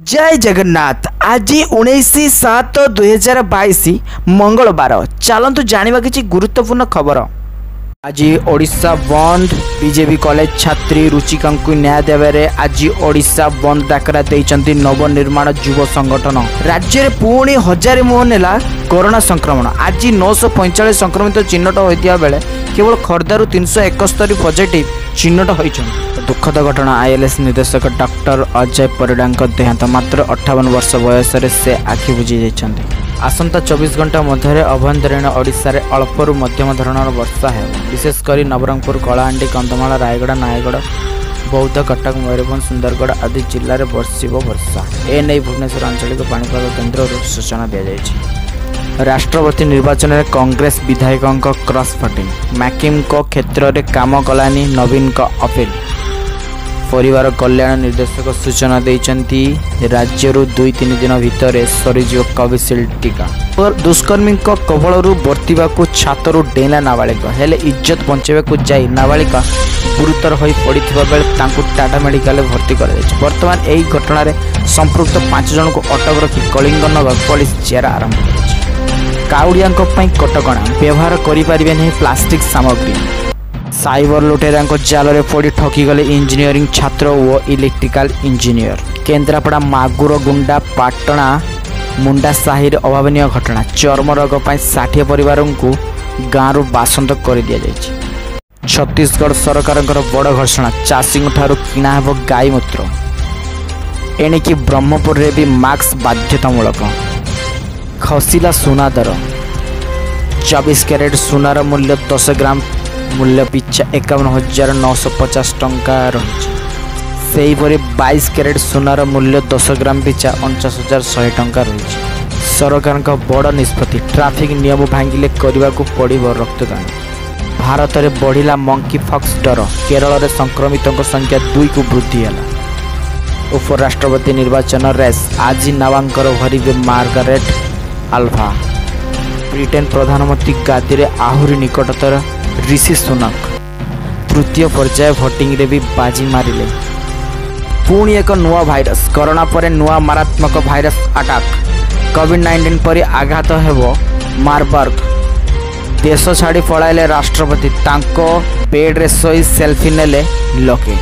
ଜୟ ଜଗନ୍ନାଥ। ଆଜି 19/7/2022 ମଙ୍ଗଳବାର। ଚାଲନ୍ତୁ ଜାଣିବା କିଛି ଗୁରୁତ୍ୱପୂର୍ଣ୍ଣ ଖବର। ଆଜି ଓଡ଼ିଶା ବନ୍ଦ। ବିଜେବି କଲେଜ ଛାତ୍ରୀ ରୁଚିକାଙ୍କୁ ନ୍ୟାୟ ଦେବାରେ ଆଜି ଓଡ଼ିଶା ବନ୍ଦ ଡାକରା ଦେଇଛନ୍ତି ନବନିର୍ମାଣ ଯୁବ ସଂଗଠନ। ରାଜ୍ୟରେ ପୁଣି ହଜାରେ ମୁହଁ ନେଲା କରୋନା ସଂକ୍ରମଣ। ଆଜି 945 ସଂକ୍ରମିତ ଚିହ୍ନଟ ହୋଇଥିବା ବେଳେ କେବଳ ଖୋର୍ଦ୍ଧାରୁ 371 ପଜିଟିଭ ଚିହ୍ନଟ ହୋଇଛନ୍ତି। ଦୁଃଖଦ ଘଟଣା, ଆଇଏଲ୍ଏସ୍ ନିର୍ଦ୍ଦେଶକ ଡକ୍ଟର ଅଜୟ ପରିଡ଼ାଙ୍କ ଦେହାନ୍ତ। ମାତ୍ର 58 ବର୍ଷ ବୟସରେ ସେ ଆଖି ବୁଜି ଯାଇଛନ୍ତି। ଆସନ୍ତା 24 ଘଣ୍ଟା ମଧ୍ୟରେ ଆଭ୍ୟନ୍ତରୀଣ ଓଡ଼ିଶାରେ ଅଳ୍ପରୁ ମଧ୍ୟମ ଧରଣର ବର୍ଷା ହେବ। ବିଶେଷ କରି ନବରଙ୍ଗପୁର, କଳାହାଣ୍ଡି, କନ୍ଧମାଳ, ରାୟଗଡ଼ା, ନୟାଗଡ଼, ବୌଦ୍ଧ, କଟକ, ମୟୂରଭଞ୍ଜ, ସୁନ୍ଦରଗଡ଼ ଆଦି ଜିଲ୍ଲାରେ ବର୍ଷିବ ବର୍ଷା। ଏନେଇ ଭୁବନେଶ୍ୱର ଆଞ୍ଚଳିକ ପାଣିପାଗ କେନ୍ଦ୍ରରୁ ସୂଚନା ଦିଆଯାଇଛି। ରାଷ୍ଟ୍ରପତି ନିର୍ବାଚନରେ କଂଗ୍ରେସ ବିଧାୟକଙ୍କ କ୍ରସ୍ ଭୋଟିଂ। ମାକିମଙ୍କ କ୍ଷେତ୍ରରେ କାମ କଲାନି ନବୀନଙ୍କ ଅପିଲ। ପରିବାର କଲ୍ୟାଣ ନିର୍ଦ୍ଦେଶକ ସୂଚନା ଦେଇଛନ୍ତି, ରାଜ୍ୟରୁ 2-3 ଦିନ ଭିତରେ ସରିଯିବ କୋଭିସିଲ୍ଡ ଟିକା। ଦୁଷ୍କର୍ମୀଙ୍କ କବଳରୁ ବର୍ତ୍ତିବାକୁ ଛାତରୁ ଡେଇଁଲା ନାବାଳିକା। ହେଲେ ଇଜ୍ଜତ ବଞ୍ଚାଇବାକୁ ଯାଇ ନାବାଳିକା ଗୁରୁତର ହୋଇ ପଡ଼ିଥିବା ବେଳେ ତାଙ୍କୁ ଟାଟା ମେଡିକାଲରେ ଭର୍ତ୍ତି କରାଯାଇଛି। ବର୍ତ୍ତମାନ ଏହି ଘଟଣାରେ ସମ୍ପୃକ୍ତ 5 ଜଣଙ୍କୁ ଅଟକ ରଖି କଳିଙ୍ଗନଗର ପୋଲିସ ଜେରା ଆରମ୍ଭ କରିଛି। କାଉଡ଼ିଆଙ୍କ ପାଇଁ କଟକଣା, ବ୍ୟବହାର କରିପାରିବେ ନାହିଁ ପ୍ଲାଷ୍ଟିକ୍ ସାମଗ୍ରୀ। ସାଇବର ଲୁଟେରାଙ୍କ ଜାଲରେ ପଡ଼ି ଠକିଗଲେ ଇଞ୍ଜିନିୟରିଂ ଛାତ୍ର ଓ ଇଲେକ୍ଟ୍ରିକାଲ ଇଞ୍ଜିନିୟର। କେନ୍ଦ୍ରାପଡ଼ା ମାଗୁରଗୁଣ୍ଡା ପାଟଣା ମୁଣ୍ଡା ସାହିରେ ଅଭାବନୀୟ ଘଟଣା। ଚର୍ମ ରୋଗ ପାଇଁ 60 ପରିବାରଙ୍କୁ ଗାଁରୁ ବାସନ୍ଦ କରିଦିଆଯାଇଛି। ଛତିଶଗଡ଼ ସରକାରଙ୍କର ବଡ଼ ଘୋଷଣା, ଚାଷୀଙ୍କଠାରୁ କିଣା ହେବ ଗାଈ ମୂତ୍ର। ଏଣିକି ବ୍ରହ୍ମପୁରରେ ବି ମାସ୍କ ବାଧ୍ୟତାମୂଳକ। ଖସିଲା ସୁନା ଦର। 24 କ୍ୟାରେଟ୍ ସୁନାର ମୂଲ୍ୟ 10 ଗ୍ରାମ ମୂଲ୍ୟ ପିଛା 51,950 ଟଙ୍କା ରହିଛି। ସେହିପରି 22 କ୍ୟାରେଟ୍ ସୁନାର ମୂଲ୍ୟ 10 ଗ୍ରାମ ପିଛା 49,100 ଟଙ୍କା ରହିଛି। ସରକାରଙ୍କ ବଡ଼ ନିଷ୍ପତ୍ତି, ଟ୍ରାଫିକ୍ ନିୟମ ଭାଙ୍ଗିଲେ କରିବାକୁ ପଡ଼ିବ ରକ୍ତଦାନ। ଭାରତରେ ବଢ଼ିଲା ମଙ୍କି ଫକ୍ସ ଡର। କେରଳରେ ସଂକ୍ରମିତଙ୍କ ସଂଖ୍ୟା 2କୁ ବୃଦ୍ଧି ହେଲା। ଉପରାଷ୍ଟ୍ରପତି ନିର୍ବାଚନ ରେସ୍, ଆଜି ନାମାଙ୍କନ ଭରିବେ ମାର୍ଗାରେଟ୍ ଆଲଭା। ବ୍ରିଟେନ୍ ପ୍ରଧାନମନ୍ତ୍ରୀ ଗାଦିରେ ଆହୁରି ନିକଟତର ରିଷି ସୁନକ। ତୃତୀୟ ପର୍ଯ୍ୟାୟ ଭୋଟିଂରେ ବି ବାଜି ମାରିଲେ। ପୁଣି ଏକ ନୂଆ ଭାଇରସ୍। କରୋନା ପରେ ନୂଆ ମାରାତ୍ମକ ଭାଇରସ୍ ଆଟାକ୍। କୋଭିଡ୍ 19 ପରି ଆଘାତ ହେବ ମାରବର୍ଗ। ଦେଶ ଛାଡ଼ି ପଳାଇଲେ ରାଷ୍ଟ୍ରପତି, ତାଙ୍କ ବେଡ୍ରେ ଶୋଇ ସେଲ୍ଫି ନେଲେ ଲୋକେ।